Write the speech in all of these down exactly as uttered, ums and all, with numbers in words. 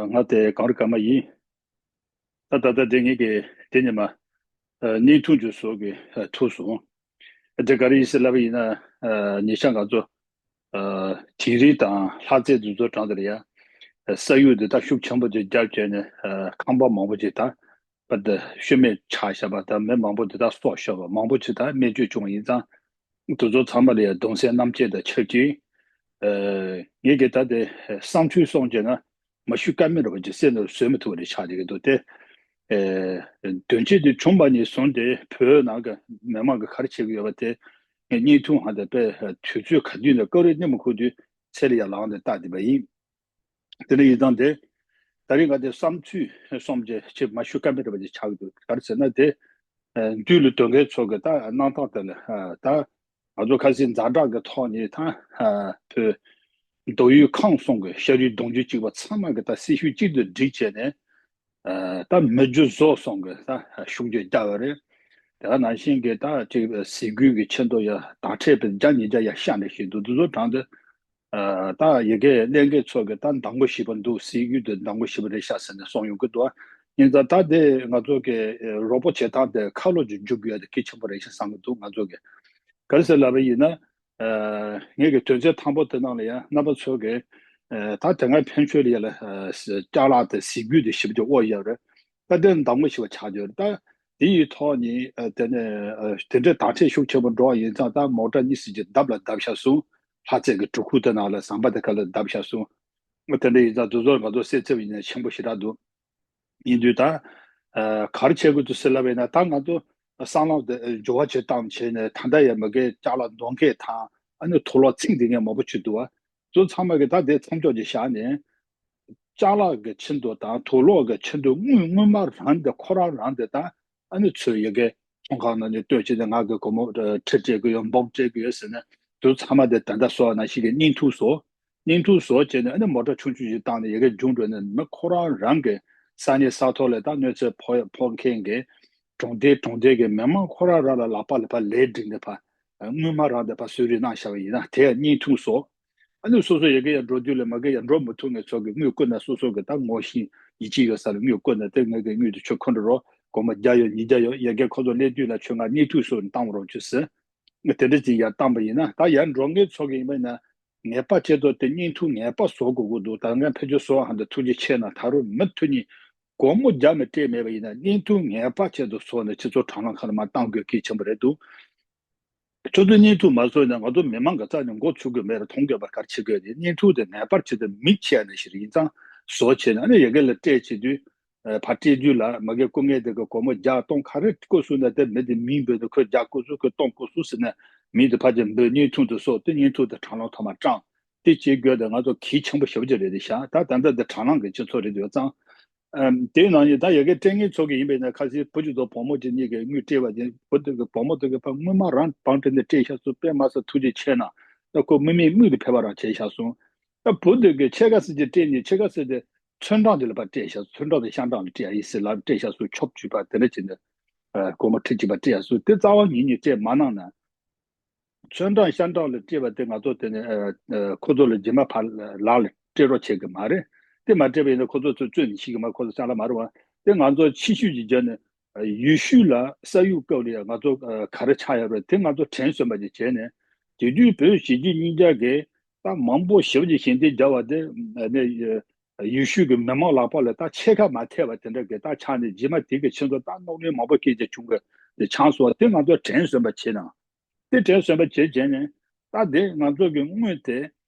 ང་དེ་གངས་རི་ཀརྨ་ཡིན། ད་ད་ལྟ་དེ་ངེད་ཀྱི་དེ་ཉི་མ་བརྙན་ཐུང་ཅིག་བཟོ་གི་ཐུག་སོང་། དེ་ག་རེ་ཡིན་ཟེར་ལབ་པ་ཡིན་ན། ཉེ་ཆར་ང་ཚོ་དིང་རི་དང་ལྷ་རྩེ་དེ་ཚོ་དྲངས་དེ་ལ་ཡ། ས་ཡུག་དེ་ད་ཤུགས་ཆེན་པོ་ཅིག་བརྒྱབ་བྱས་ནས་ཁང་པ་མང་པོ་ཅིག་ད་པ་ད་ཤུལ་མེད་ཆགས་བཞག་པ་དང་མི་མང་པོ་དེ་ད་སྲོག་ཤོར་བ་མང་པོ་ཅིག་ད་རྨས་སྐྱོན་བྱུང་བ་ཡིན་ཙང་། དེ་ཚོ་ཚང་མ་ལ་ཡང་གདུང་སེམས་མཉམ་སྐྱེད་དང་ཆབས་ཅིག་ཨ། ངེད་ཀྱིས་ད་དེ་བསམ་ཚུལ་གསུངས་བྱས་ན་མ་ཞུ་ཀ་མེད་རེད་པ་ཅིག་སེམས་ནང་བཟོད་མི་ཐུབ་པ་རེ་ཆགས་བསྡད་ཀྱི་འདུག་སྟེ། ཨ། དོན་རྐྱེན་དེ་བྱུང་བ་ནས་བཟུང་སྟེ་བོད་ནང་གི་མི་མང་གིས་ག་རེ་བྱེད་ཀྱི་ཡོད་པ་དེ་ངས་བརྙན་ཐུང་ཧ་དེ་དཔེ་དུས་ཚོད་ག་དུས་ནས་སྐབས་རེ་སྣེ་མི་ཁུག་དུས་ཚེ་ལ་ཡར་ལངས་ནས་བལྟ་བསྡད་པ་ཡིན། དེ་འདྲ་ཡིན་ཙང་དེ། ད་རེས་ང་དེ་བསམ་ཚུལ་གསུམ་ཅིག་ཅིག་མ་ཞུ་ཀ་མེད་རེད་པ་ཅིག་ཆགས་ཀྱི་འདུག་ག་རེ་ཟེར་ན་དེ། ཨ། འདུས་ལ་སྡོད་མཁན་ཚོ་གི་ད་གནང་སྟངས་དེ་ལ་ཨ། ད་ང་ཚོ་ཁ་སང་ཛ་དྲག་གི་ཐོག་ནས་ད་ཨ། བོད་མདོ་དབུས་ཁམས་གསུམ་གི་ཤ་རུས་གདུང་རྒྱུད་གཅིག་པ་ཚང་མ་གི་ད་སྲི་ཞུ་གཅིག་ཏུ་བསྒྲིལ་བྱས་ནས། ཨ། ད་མི་རྒྱུ་ཟོག་གསུམ་གི་ད་ཤུགས་རྒྱག་བརྒྱབ་པ་རེད། དེ་ག་ནང་བཞིན་གི་ད་ཅིག་ཟས་གོས་ཀྱི་ཆེད་དུ་ཡ་དྭངས་ཁྲིད་པའི་བརྒྱ་ཉིས་བརྒྱ་ཡ་ཤ་འདྲ་ཞིག་འདུག་དེ་ཚོ་དྲངས་ཏེ། ཨ། ད་ཡ་གི་གནད་འགག་ཚོ་གི་ད་འདང་པོ་ཞེ་པོ་འདུག་ཟས་གོས་དེ་འདང་པོ་ཞེ་པོ་རེད་ཤག་ཟེར་ནས་གསུངས་ཡོང་གི་འདུག་ཡིན་ཙང་ད་དེ་ང་ཚོ་གི་རོགས་པ་བྱེད་སྟངས་དེ་ཁ་ལོ་ཅིག་འཇུག་དགོས་ཡ་དེ་གལ་ཆེན་པོ་རེད་ཤག་བསམ་གི་འདུག་ང་ཚོ་གི་ག་རེ་ཟེར་ལབ་པ་ཡིན་ན། ཨ། ངེད་ཀྱི་དོན་ཚན་དང་པོ་དེ་ནང་ལ་ཡང་རྣམ་པ་ཚོ་གི་ཨ། ད་དེ་སྔ་ཕན་ཆོད་ལ་ཡ་ལ་ཨ། ཅ་ལག་དེ་ཟས་གོས་དེ་ཞེ་པོ་ཅིག་དབོར་ཡ་རེད། ད་དེ་འདང་པོ་ཞེ་པོ་ཆགས་ཡོད་རེད། ད་དེ་ཡི་ཐོག་ནས་ཨ། དེ་ནས་ཨ། དེ་འདྲའི་དྭངས་ཁྲིད་ཤུགས་ཆེན་པོ་འགྲོ་བ་ཡིན་ཙང་ད་མོ་ཊ་གཉིས་གསུམ་ཅིག་བརྡབ་ལ་བརྡབ་བཞག་སོང་། ལྷ་རྩེ་གི་གྲུ་ཁུག་དེ་ནང་ལ་ཟམ་པ་དེ་ག་ལ་བརྡབ་བཞག་སོང་། དེ་འདྲ་ཡིན་ཙང་དེ་ཚོར་ང་ཚོ་སེམས་འཚབ་ཡིན་ན་ཆེན་པོ་ཞེ་དྲག་འདུག་ཡིན་དུས་ད། ཨ། ག་རེ་བྱེད་དགོས་འདུག་ཟེར་ལབ་པ་ཡིན་ན་ད་ང་ཚོ་སྲང་ལམ་དེ་འགྱུར་བ་ཅིག་བཏང་བྱས་ནས་ད་ལྟ་ཡང་མ་གི་ཅ་ལག་འདོན་མཁན་དང་ཨ་ནི་དུག་ལོག་འཚིག་བསྡད་མཁན་མང་པོ་ཅིག་འདུག་བ། ཚོ་ཚང་མ་གི་ད་དེ་མཚམས་འཇོག་ཅིག་བཞག་ནས། ཅ་ལག་གི་ཆེད་དུ་དང་དུག་ལོག་གི་ཆེད་དུ་དངུལ་དངུལ་སྨར་རང་དེ་ཁོ་རང་རང་དེ་དང་ཨ་ནི་ཚོས་ཡ་གི་ཚོང་ཁང་ནང་ནས་སྟོན་བྱས་ཏེ་ང་གི་སྒོར་མོ་ཁྲི་སྤྲད་གི་ཡོད་འབུམ་སྤྲད་གི་ཡོད་ཟེར་ནས་དུ་ཚང་མ་དེ་ད་ལྟ་བཟོ་བ་ནང་བཞིན་གི་བརྙན་ཐུང་བཟོ། བརྙན་ཐུང་བཟོ་བྱས་ནས་ཨ་ནི་མོ་ཊ་ཆུང་ཆུང་ཞིག་བཏང་ནས་ཡ་གི་རྒྱུགས་འགྲོ་ནས་མི་ཁོ་རང་རང་གི་ས་གནས་ས་ཐོག་ལ་ད་གནོད་འཚེ་ཕོག་ཕོག་མཁན་གི་གྲོང་སྡེ་གྲོང་སྡེ་གི་མི་མང་ཁོ་རང་རང་ལ་ལག་པ་ལ་ཕར་ལན་བསྒྲིགས་ནས་ཕར་དངུལ་སྨར་རང་དེ་ཕར་གསོལ་རས་གནང་བཞག་པ་ཡིན་ན་དེ་ཡང་བརྙན་ཐུང་བཟོ། ཨ་ནི་སོ་སོ་ཡ་གི་ཡ་འགྲོ་དུས་ལ་མ་གི་ཡ་འགྲོ་མི་ཐུབ་མཁན་ཚོ་གི་དངུལ་བསྐུར་ན་སོ་སོ་གི་ད་ངོ་ཤེས་ཡིད་ཆེས་ཡོད་ས་ལ་དངུལ་བསྐུར་ན་དེ་ངས་གི་དངུལ་དེ་ཁྱོད་འཁུར་འགྲོ་རོགས། སྒོར་མོ་བརྒྱ་ཡོད་ཉིས་བརྒྱ་ཡོད། ཡ་གི་ཁོ་ཚོ་སླེབས་དུས་ལ་ཁྱོད་ང་བརྙན་ཐུང་བཟོས་ནས་བཏང་རོགས་བྱོས་ཟེར། དེ་འདྲ་ཅིག་ཡར་བཏང་པ་ཡིན་ན་ད་ཡར་འགྲོ་མཁན་ཚོ་གི་ཡིན་པ་ཡིན་ན་ངེས་པར་བྱས་ཏེ་དེ་བརྙན་ཐུང་ངེས་པར་བཟོ་དགོས་ཀྱི་འདུག་ད་ང་ཕལ་ཆེར་བཟོ་བ་ཧ་འདི་ཐུགས་རྗེ་ཆེ་གནང་། ད་རུང་མུ་མཐུད་ནས་སྒོར་མོ་བརྒྱ་མི་སྤྲད་མེད་པ་ཡིན་ན་བརྙན་ཐུང་ངེས་པར་བྱས་ཏེ་བཟོ་ནས་སྤྱི་ཚོགས་དྲ་ལམ་ཁག་ལ་མར་བཏང་དགོས་གལ་ཆེན་པོ་རེད་འདུག་ཁྱོད་ཚོས་བརྙན་ཐུང་མ་བཟོས་ན་ང་ཚོ་མི་མང་གི་རྩ་ནས་མགོ་ཚོས་ཀྱི་མེད་རེད། མཐོང་དགོས་པ་ག་རེ་བྱེད་དགོས་རེད། བརྙན་ཐུང་དེ་ངེས་པར་བྱས་ཏེ་མི་ཁྱེར་ནས་ཞིག་ཡིན་ཙང་བཟོ་བྱས་ནས་ཨ་ནི་ཡ་གི་ལ་སྤྲད་བྱེད་དུས། ཨ། ཕར་སྤྲད་དུས་ལ་མ་གི་བསྐུར་མཁན་དེ་གི་སྒོར་མོ་བརྒྱ་སྟོང་ག་རེ་བསྐུར་སོང་ན་དེ་མི་དེ་མིང་འབོད་དུས་ཁོས་བརྒྱ་བསྐུར་སོང་ཁོས་སྟོང་བསྐུར་སོང་ཟེར་ནས་མིང་དེ་ཕར་ཅིག་འབོད། བརྙན་ཐུང་དེ་བཟོ་དེ་བརྙན་ཐུང་དེ་དྲ་ལམ་ཐོག་མར་བཀྲམ། དེ་བྱེད་དགོས་དེ་ང་ཚོ་གལ་ཆེན་པོ་ཞེ་པོ་ཅིག་རེད་དེ་ཤག་ད་ད་ལྟ་དེ་དྲ་ལམ་གི་སྤྱི་ཚོགས་རེད་འདུག་ཙང་། ཨ། དེའི་ནང་ནས་ད་ཡ་གི་སྤྲད་མཁན་ཚོ་གི་ཡིན་པས་ན་ཁ་སང་བུ་གཅིག་དང་བུ་མོ་གཅིག་གཉིས་ཀྱིས་དངུལ་སྤྲད་པ་དེ་བུ་དེ་གི་བུ་མོ་དེ་གི་ཕར་དངུལ་སྨར་རང་བང་སྤྲད་ནས་སྤྲད་བཞག་སོང་། དཔེ་མ་སྲིད་ཐུགས་རྗེ་ཆེ་གནང་། ད་ཁོ་དམིགས་མེད་དམིགས་ལ་ཕེབས་པ་རང་བྱས་བཞག་སོང་། ད་བུ་དེ་གི་ཕྱེད་ཀ་ཙམ་ཅིག་སྤྲད་ནས་ཕྱེད་ཀ་ཙམ་དེ་ཚོན་ཀྲང་དེ་ལ་ཕར་སྤྲད་བཞག་སོང་། ཚོན་ཀྲང་དེ་ཤང་ཀྲང་ལ་སྤྲད་ཡ་ཡིན་ཟེར་ལབ་སྤྲད་བཞག་སོང་། ཆོབ་བྱུས་པ་དེ་འདྲ་བྱས་ནས་སྒོར་མོ་ཁྲི་གཅིག་པ་སྤྲད་བཞག་སོང་། དེ་རྩ་བ་ཉིད་ནས་སྤྲད་མ་གནང་ན། ཚོན་ཀྲང་ཤང་ཀྲང་ལ་སྤྲད་པ་དེ་ང་ཚོ་དེ་ནས་ཨ་ཨ་ཁོ་ཚོ་ལ་རྗེས་མ་ཕར་ལག་ལ་སྤྲད་རོགས་བྱེད་གི་མ་རེད། དེ་མ་སྤྲད་པ་ཡིན་ན་ཁོ་ཚོ་ཚོས་རྩོད་ནས་ཤི་གི་མ་རེད། ཁོ་ཚོ་ཅ་ལག་མ་རེད་བ། དེ་ང་ཚོ་ཕྱི་ཤུལ་གྱི་རྒྱབ་ནས་ཨ་ཡུལ་ཤུལ་ལ་ས་ཡུལ་སྐབས་ལ་ཡ་ང་ཚོ་ཨ་ག་རེ་ཆགས་ཡོད་རེད་དེ་ང་ཚོ་དྲན་གསོ་བ་ཅིག་བྱས་ནས། དེ་དུས་བོད་གཞིས་བྱེས་གཉིས་ཆ་གིས་ད་མང་པོ་ཞེ་པོ་ཅིག་ཞལ་འདེབས་བརྒྱབ་པ་དེ་ཨ་ནས་ཨ་ཡུལ་ཤུལ་གྱི་མི་མང་ལག་པ་ལ་ད་ཕྱེད་ཀ་མ་ཐེབས་པ་དེ་འདྲ་གི་ད་ཆགས་ནས་རྗེས་མ་དེ་གི་ཕྱི་ཚོ་ད་གནོད་ལན་མང་པོ་སྐད་ཆ་བྱུང་གི་དེ་ཆགས་སོང་བ་དེ་ང་ཚོ་དྲན་གསོ་བ་བྱས་ན། དེ་དྲན་གསོ་བ་བྱེད་བྱས་ནས་ད་དེ་ང་ཚོ་གི་དངུལ་དེ་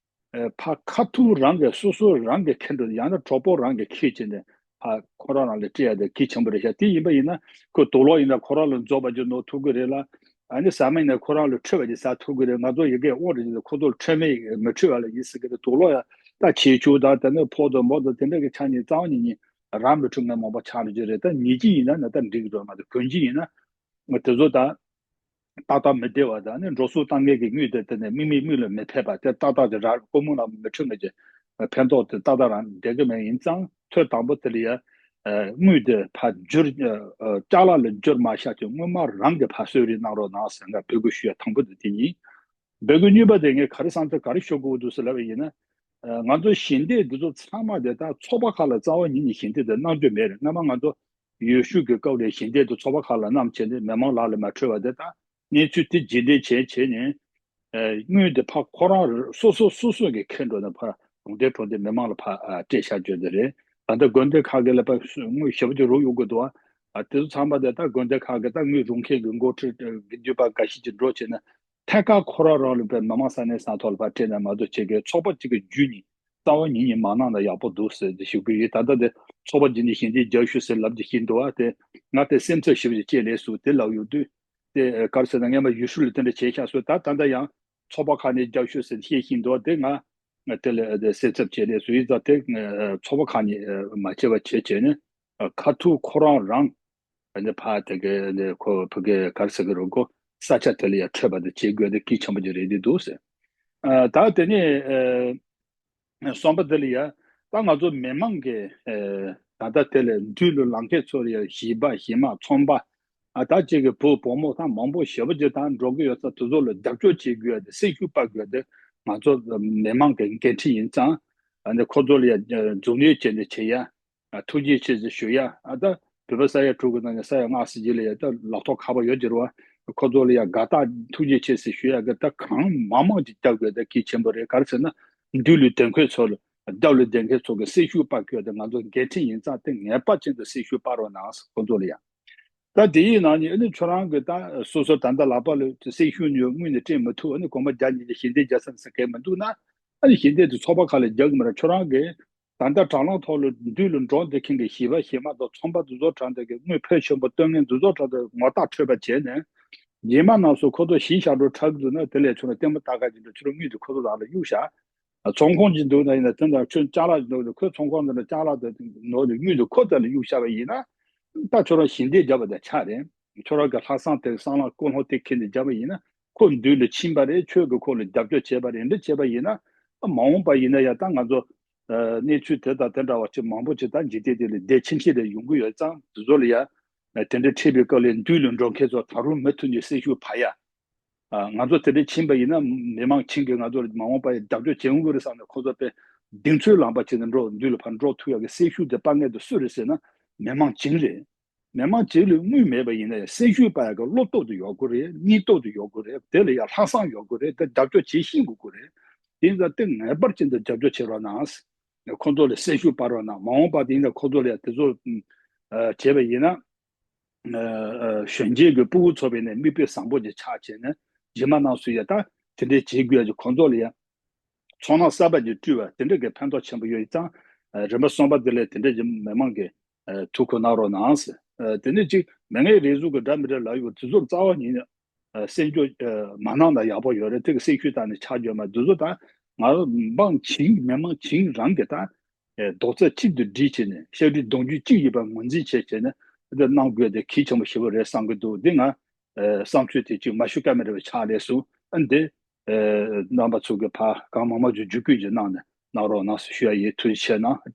ཨ་ཕར་ཁ་ཐུག་རང་གི་སོ་སོ་རང་གི་ཁེ་འགྲོ་ཡང་ན་གྲོགས་པོ་རང་གི་ཁེ་བྱས་ནས་ཕར་ཁོ་རང་རང་ལ་སྤྲད་ཡ་དེ་གལ་ཆེན་པོ་རེད་ཤག་དེ་ཡིན་པ་ཡིན་ན་ཁོ་དུག་ལོག་ཡིན་ན་ཁོ་རང་ལ་རྫོགས་པ་ཅིག་ནོར་ཐུབ་ཀྱི་རེད་ལ། ཨ་ནི་ཟ་མ་ཡིན་ན་ཁོ་རང་ལ་འཕྲོད་པ་ཅིག་ཟ་ཐུབ་ཀྱི་རེད། ང་ཚོ་ཡི་གེ་དབང་རེད་ཁོ་ཚོ་ལ་འཕྲོད་མེད་མི་འཕྲོད་པ་ལ་ཡིན་ཟེར་གི་རེད། དུག་ལོག་ཡ་ད་བྱེད་ཆུ་དང་དེ་ནས་ཕོག་དང་མོག་དང་དེ་འདྲ་གི་ཆ་ནས་རྩ་བ་ཉིད་ནས་རང་མི་འཕྲོད་མཁན་མང་པོ་ཆགས་འགྲོ་གི་རེད། ད་ཉེས་ཅན་ཡིན་ན་ན་ད་འགྲིག་གི་རེད། ང་ཚོ་གོན་ཅན་ཡིན་ན། དེ་ཚོ་ད་ཏག་ཏག་མི་བདེ་བ་དང་ནི་འགྲོ་སོང་བཏང་མཁན་གྱི་དངུལ་དེ་དེ་ནས་དམིགས་མེད་དམིགས་ལ་མི་ཕན་པ་དེ་ཏག་ཏག་དེ་རང་སྒོར་མོ་ལ་མི་འཕྲོད་མཁན་གྱི་ཕན་ཐོགས་དེ་ཏག་ཏག་རང་བསྡད་ཀྱི་མེད། ཡིན་ཙང་ཐོ་དང་པོ་དེ་ལ་ཡ་དངུལ་དེ་ཕར་བསྒྱུར་ཅ་ལག་ལ་བསྒྱུར་མ་བཞག་ཅིག་དངུལ་སྨར་རང་གི་ཕར་གསོལ་རས་གནང་རོགས་གནང་ཟེར་ང་འབོད་སྐུལ་ཞུ་ཡ་དང་པོ་དེ་དེ་ཡིན། འབོད་སྐུལ་གཉིས་པ་དེ་ངས་ག་རེ་བསམ་ཚུལ་ག་རེ་ཤོད་དགོས་འདུག་ཟེར་ལབ་པ་ཡིན་ན། ཨ་ང་ཚོ་ཞལ་འདེབས་འདི་ཚོ་ཚང་མ་དེ་ད་ཚོགས་པ་ཁག་ལ་རྩ་བ་ཉིད་ནས་ཞལ་འདེབས་དེ་གནང་རྒྱུ་མེད་རེད། སྔ་མ་ང་ཚོ་ཡུལ་ཤུལ་གྱི་སྐབས་ལ་ཞལ་འདེབས་དེ་ཚོགས་པ་ཁག་ལ་བསྣམས་བྱས་ནས་མི་མང་ལག་ལ་མ་འཕྲོད་པ་དེ་ད་གནས་ཚུལ་དེ་རྗེས་འདེད་བྱས་བྱས་ནས། ཨ་དངུལ་དེ་ཕར་ཁོ་རང་རང་སོ་སོ་སོ་སོ་གིས་ཁྱེར་འགྲོ་ནས་ཕར་གྲོང་སྡེ་གྲོང་སྡེ་མི་མང་ལ་ཕར་ཨ་སྤྲད་བཞག་རྒྱུ་དེ་རེད། ད་ལྟ་དགོན་སྡེ་ཁག་གི་ལ་ཕར་དངུལ་ཞེ་པོ་ཅིག་རག་ཡོང་གི་འདུག་ཨ་དེ་ཚོ་ཚང་མ་དེ་ད་དགོན་སྡེ་ཁག་གི་ད་དངུལ་རག་མཁན་གྱི་འགོ་ཁྲིད་དགེ་འདུན་པ་འགའ་ཤས་ཅིག་འགྲོ་བྱས་ན་ཐད་ཀར་ཁོ་རང་རང་ལ་ཕར་མི་མང་ས་གནས་ས་ཐོག་ལ་ཕར་སྤྲད་ན་མ་གཏོགས་བྱེད་མཁན་ཚོགས་པ་གཅིག་གི་བརྒྱུད་ནས་རྩ་བ་ཉིད་ནས་མ་གནང་ན་ཡག་པོ་འདུག་ཟེར་ཏེ་ཞུ་གི་ཡོད། ད་ལྟ་དེ་ཚོགས་པ་བརྒྱུད་ནས་ཞལ་འདེབས་རྒྱག་ཤོག་ཟེར་ལབ་ཀྱི་ཡིན་འདུག་ཨ་དེ་ང་དེ་སེམས་འཚབ་ཞེ་པོ་ཅིག་སྐྱེས་ལས་སུ་དེ་ལབ་ཡོང་དུས། དེ་ག་རེ་ཟེར་ན་སྔོན་མ་ཡུལ་ཤུལ་ལ་དེ་འདྲ་བྱས་ཤག་སོ། ད་ད་ལྟ་ཡང་ཚོགས་པ་ཁག་ནས་རྒྱག་ཤོག་ཟེར་བཤད་བཞིན་འདུག་དེ་ང་ང་དེ་ལ་དེ་སེམས་འཚབ་བྱས་ནས་སུ་ཡིན་ཙང་དེ་ཚོགས་པ་ཁག་ནས་མ་བྱས་པ་བྱས་བྱས་ནས་ཁ་ཐུག་ཁོ་རང་རང་ནས་ཕར་དེ་གའི་ཁོ་ཕ་གི་ག་རེ་ཟེར་གི་རེད། ཁོ་ས་ཆ་དེ་ལ་ཡང་འཕྲོད་པ་དེ་བྱེད་དགོས་དེ་གལ་ཆེན་པོ་ཅིག་རེད་དེ་འདུག་ཟེར། ད་དེ་ནས། གསུམ་པ་དེ་ལ་ཡ། ད་ང་ཚོ་མི་མང་གི་ད་ལྟ་དེ་ལ་འདུས་ལ་ལངས་མཁན་ཚོ་ལ་ཡ་གཞིས་པ་གཞིས་མ་ཚོང་པ་ཨ་ད་ཅིག་གི་བུ་བུ་མོ་ད་མང་པོ་ཞེ་པོ་ཅིག་ད་འགྲོ་གི་ཡོད་ས་དེ་ཚོ་ལ་རྒྱབ་སྐྱོར་བྱེད་དགོས་ཡ་དེ་སེམས་ཤུགས་སྤར་དགོས་ཡ་དེ་ང་ཚོ་མི་མང་གི་འགན་འཁྲི་ཡིན་ཙང་ཨ་ནི་ཁོ་ཚོ་ལ་ཡ་མཛུབ་གནོན་བྱས་ནས་བྱེད་ཡ། ཐུགས་རྗེ་ཆེ་ཞེས་ཞུ་ཡ། ཨ་ད་བོད་པ་ས་ཡ་དྲུག་གི་ནང་ནས་ས་ཡ་ལྔ་ཟེར་གྱི་ལ་ཡ་ད་ལག་ཐོག་ཁ་པར་ཡོད་ཀྱི་རེད་བ། ཁོ་ཚོ་ལ་ཡ་དགའ་རྟགས་ཐུགས་རྗེ་ཆེ་ཞེས་ཞུ་ཡ་གི་ད་གང་མང་མང་ཅིག་བརྒྱབ་དགོས་ད་གལ་ཆེན་པོ་རེད། ག་རེ་ཟེར་ན་འདུས་ལ་སྡོད་མཁན་ཚོ་ལ་རྒྱབ་ལ་སྡོད་མཁན་ཚོ་གི་སེམས་ཤུགས་སྤར་དགོས་ད་ང་ཚོ་འགན་འཁྲི་ཡིན་ཙང་དེ་ངེས་པར་ཅན་དུ་སེམས་ཤུགས་སྤར་རོགས་གནང་ཁོ་ཚོ་ལ་ཡ། ད་དེ་ཡི་ནང་ནས་ཨ་ནི་ཁྱོད་རང་གི་ད་སོ་སོ་ད་ལྟ་ལག་པ་ལ་སེམས་ཤུགས་ནས་དངུལ་ནས་སྤྲད་མི་ཐུབ། ཨ་ནི་གོང་མ་བརྒྱ་ཉིས་བརྒྱ་ཞལ་འདེབས་རྒྱག་ས་ཟེར་མཁན་མི་འདུག་ན་ཨ་ནི་ཞལ་འདེབས་དེ་ཚོགས་པ་ཁག་ལ་རྒྱག་གི་མ་རེད། ཁྱོད་རང་གི་ད་ལྟ་དྲ་ལམ་ཐོག་ལ་འདུས་ལ་འགྲོ་བསྡད་མཁན་གྱི་གཞིས་པ་གཞིས་མ་དང་ཚོང་པ་དེ་ཚོ་དྲ་འདི་གི་དངུལ་ཕོན་ཆེན་པོ་སྟོན་མཁན་དེ་ཚོ་དྲ་འདི་ངོ་རྟགས་འཕྲོད་པ་བྱས་ནས་རྗེས་མ་རྣམས་སུ་ཁོ་ཚོ་གཞིས་ཆགས་འགྲོ་དྲག་གི་འདུག་ན་དེ་ལས་ཁྱོད་རང་ལྟད་མོ་ལྟ་ག་ཅིག་འགྲོ་ཁྱོད་རང་དངུལ་དེ་ཁོ་ཚོ་རང་ལ་གཡུག་བཞག་ཚོང་ཁང་ཅིག་འདུག་ན་ཡིན་ན་དེ་འདྲ་ཁྱོད་ཅ་ལག་འདུག་ན་ཁོའི་ཚོང་ཁང་འདི་ན་ཅ་ལག་དེ་ནོར་ནས་དངུལ་དེ་ཁོ་ཚོ་ལ་གཡུག་བཞག་པ་ཡིན་ན་ད་ཁྱོད་རང་ཞལ་འདེབས་བརྒྱབ་པ་དང་ཆ་རེད། ཁྱོད་རང་གི་ལྷག་བསམ་དེ་བསམ་བློ་ཀུན་སློང་དེ་ཁྱེར་ནས་བརྒྱབ་པ་ཡིན་ན་ཁོ་མདུན་ལ་ཕྱིན་པ་རེད། ཁྱོད་ཀྱིས་ཁོ་ལ་རྒྱབ་སྐྱོར་བྱས་པ་རེད། འདི་བྱས་པ་ཡིན་ན་མ་འོངས་པ་ཡིན་ན་ཡང་ད་ང་ཚོ་གནས་ཚུལ་དེ་དང་དེ་འདྲ་བ་ཅིག་མང་པོ་ཅིག་ད་འཇིག་རྟེན་འདི་ལ་བདེ་ཆེན་ཆེ་རེ་ཡོང་གི་ཡོད་ཙང་དེ་ཚོ་ལ་ཡ་དེ་འདྲ་འཕྲད་པའི་སྐབས་ལ་མདུན་ལ་འགྲོ་མཁན་ཚོ་ད་རུང་མུ་མཐུད་ནས་སེམས་ཤུགས་འཕར་ཡ། ང་ཚོ་དེ་འདྲ་ཕྱིན་པ་ཡིན་ན་མི་མང་ཆིངས་ཀྱིས་ང་ཚོ་ལ་མ་འོངས་པ་ཡ་རྒྱབ་སྐྱོར་བྱེད་འོང་གི་རེད་བསམ་ནས་ཁོ་ཚོ་དཔེ་གདེང་ཚོད་ལངས་པ་བྱས་ནས་འགྲོ་མདུན་ལ་ཕར་འགྲོ་ཐུབ་ཡ་གི་སེམས་ཤུགས་དེ་སྤར་མཁན་དེ་སུ་རེད་ཟེར་ན་མི་མང་ཆིངས་རེད། མི་མང་ཆིངས་ལ་དངུལ་མེད་པ་ཡིན་ན་ཡང་སེམས་ཤུགས་སྤར་ཡག་གི་བློ་སྟོབས་དེ་ཡོད་དགོས་རེད། སྙིང་སྟོབས་དེ་ཡོད་དགོས་རེད། དེ་ལ་ཡང་ལྷག་བསམ་ཡོད་དགོས་རེད། དེ་རྒྱབ་སྐྱོར་བྱེད་ཤེས་དགོས་དགོས་རེད། དེ་ཡིན་ཙང་དེ་ངེས་པར་ཅན་དུ་རྒྱབ་སྐྱོར་བྱེད་རོགས་གནང་། ཁོང་ཚོ་ལ་སེམས་ཤུགས་སྤར་རོགས་གནང་། མ་འོངས་པ་དེ་ཡིན་ན་ཁོང་ཚོ་ལ་ཡང་དེ་ཚོ་བྱས་པ་ཡིན་ན་གཞོན་སྐྱེས་ཀྱི་ཕྲུ་གུ་ཚོ་བས་ནས་མིག་དཔེ་བཟང་པོ་ཅིག་ཆགས་བྱས་ནས་རྗེས་མ་རྣམས་སུ་ཡང་ད་དེ་འདྲའི་བྱེད་དགོས་ཀྱི་ཁོང་ཚོ་ལ་ཡང་། ཚོར་སྣང་གསར་པ་ཅིག་སྤྲུལ་བ་དེ་འདྲ་གི་ཕན་ཐོགས་ཆེན་པོ་ཡོད་ཙང་། རིམ་པ་གསུམ་པ་དེ་ལས་དེ་འདྲ་གི་མི་མང་གི་ཐུགས་ཁུར་གནང་རོགས་གནང་ཟེར། དེ་ནས་གཅིག་མི་ངན་རེ་ཟུང་གི་འདྲ་མི་འདྲ་ལབ་ཡོད་དེ་ཚོར་རྩ་བ་ཉིད་ནས་སེམས་སྐྱོ་མ་གནང་ན་ཡག་པོ་ཡོད་རེད། དེ་གི་སེམས་ཤུགས་བཏང་ནས་ཆ་འཇོག་མ་དེ་ཚོ་ད་ང་མང་ཆིངས་མི་མང་ཆིངས་རང་གི་ད་རྡོག་རྩ་གཅིག་ཏུ་སྒྲིལ་བྱས་ནས་ཤར་སྒྲིལ་གདུང་རྒྱུད་གཅིག་ཡིན་པ་ངོས་འཛིན་བྱས་བྱས་ནས་འདི་གནང་དགོས་དེ་གལ་ཆེན་པོ་ཞེ་པོ་རེད་བསམ་གི་འདུག་འདི་ང་བསམ་ཚུལ་དེ་གཅིག་མ་ཞུ་ཀ་མེད་པའི་ཆ་ལས་སུ་ཨ་འདི། རྣམ་པ་ཚོ་གི་ཕ་གང་མང་མང་ཅིག་བརྒྱུད་སྐུལ་ཅིག་གནང་ནས་གནང་རོགས་གནང་ཟེར་ཞུ་ཡ་ཡིན། ཐུགས་རྗེ་ཆེ་གནང་།